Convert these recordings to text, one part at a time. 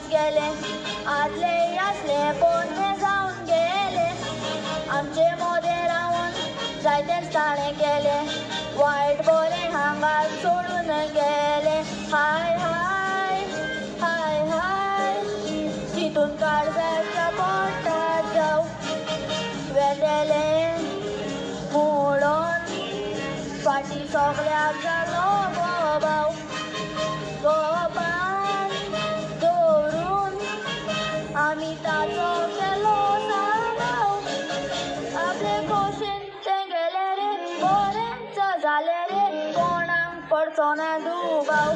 बरेंच गेलें, आदले आसले पोन्ने जावन गेले. आमचे मोदें रावन जायतेंच ताणें केलें, वायट बरें हांगाच सोडून गेलें. हाय हाय हाय हाय चिंतून काळजाच्या पोटात जावं वेतेलें म्हणून फाटीं सगल्याक जालो बोबाव. गोपान दवरून आमी ताचो केलो सांगाव. आपले खोशेन तें गेलें रे, बरेंच जालें रे, कोणाक पडचो ना दुबाव.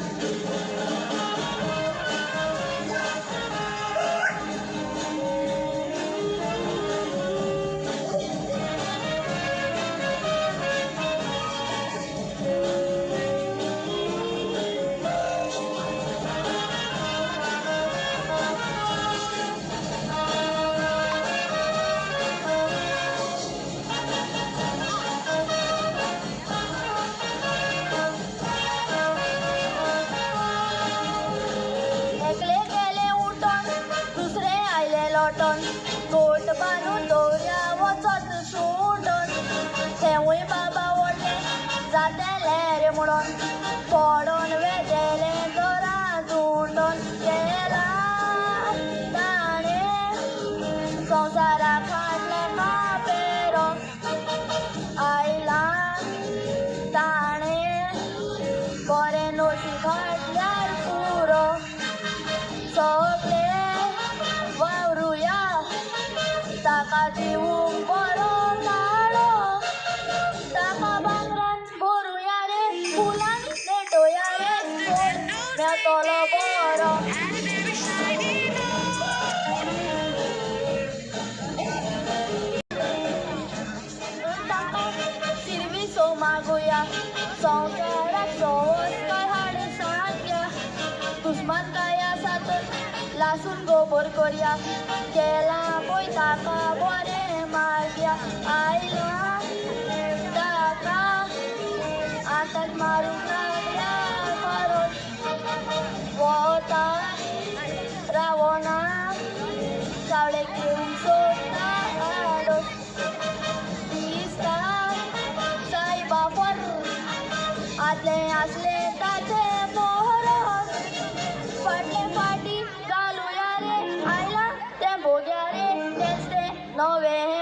एकले गेले उठोन दुसरे आयले लोटोन, कोट बांदून दवरया वचत सुटोन. तेवूय बाबा व्हडले जातेले रे म्हणून पडोन वेतेले दरा तुंडोन. केला ताणें संवसाराक हाडलें कापेरो, आयला ताणें बरें नशीब हाडल्यार पुरो. सगळे वावरुया ताका दिवंक बरो ताळो, ताका भांगरान भरुया रे, फुलांनी लेटोया रे, सोड मेळटलो बरो. ताका सिरविसो मागुया, संवसाराक संवस्कार हाड सांग्या. दुस्मानकाय आसा तर लासून गोबर करया, केला पळय ताका बरें मागया. आयला ताका आतांच मारूंक लागल्या खरोच, वता रावना सावळेक घेवंक सोदता आडोस. दिसता सायबा फर्र आदलें आसलें ताचें बरोस. फाटले फाटीं घालुया रे, आयलां तें भोग्या रे, तेंच तें नवें